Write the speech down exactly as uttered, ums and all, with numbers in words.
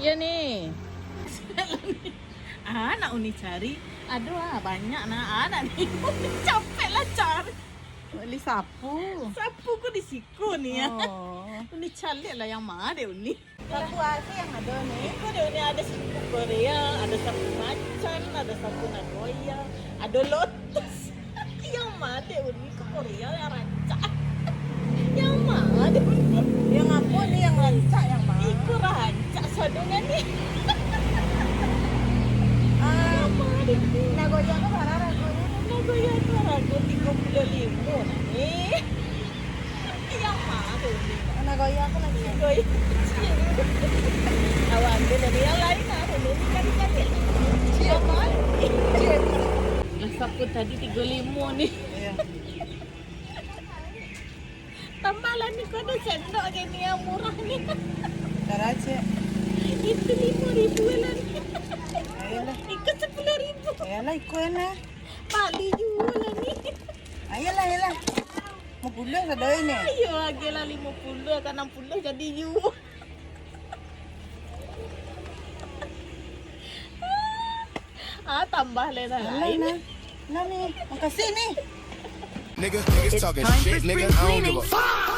Iyo ni. Ah, nak Uni cari. Aduh, ah, banyak nah. Ah, nak ni. Capek lah cari. Beli sapu. Sapu ko di siko ni, ya. Oh. Uni caliak lah yang ma dek Uni. Sapu a se yang ado ni? Iko dek Uni ado sapu Korea, ado sapu macan, ado sapu Nagoya, ado Lotus. Yang ma dek Uni ko Korea yang rancak? Yang ma dek Uni? Yang apo ni yang rancak yang ma? Iko rancak sadonyo ni. Ah, yang ma dek Uni? Nagoya ko bara ragonyo? Nagoya ko rago tigo puluah limo nah ni. Yang ma dek Uni? Nagoya ko lagi. Nagoya. Awak ambil dari yang lain lah. Uni ni cari-cari. Yang ma dek Uni? Lah sapu tadi tigo limo ni. Iyo. Tambah lah ni, ko ado sendok aja ni yang murah ni. Karajo. Itu limo ribu lah ni. Ayolah. Iko sapuluah ribu. Ayolah, iko lah. Bali juo lah ni. Ayolah, ayolah. Limo puluah sado ni. Ayo, agiahlah limo puluah ka anam puluah jadi juo. Ah, tambah lah yang lain. Nah. Nah ni, makasih ni. Nigga, niggas talking shit, nigga. I don't give a fuck.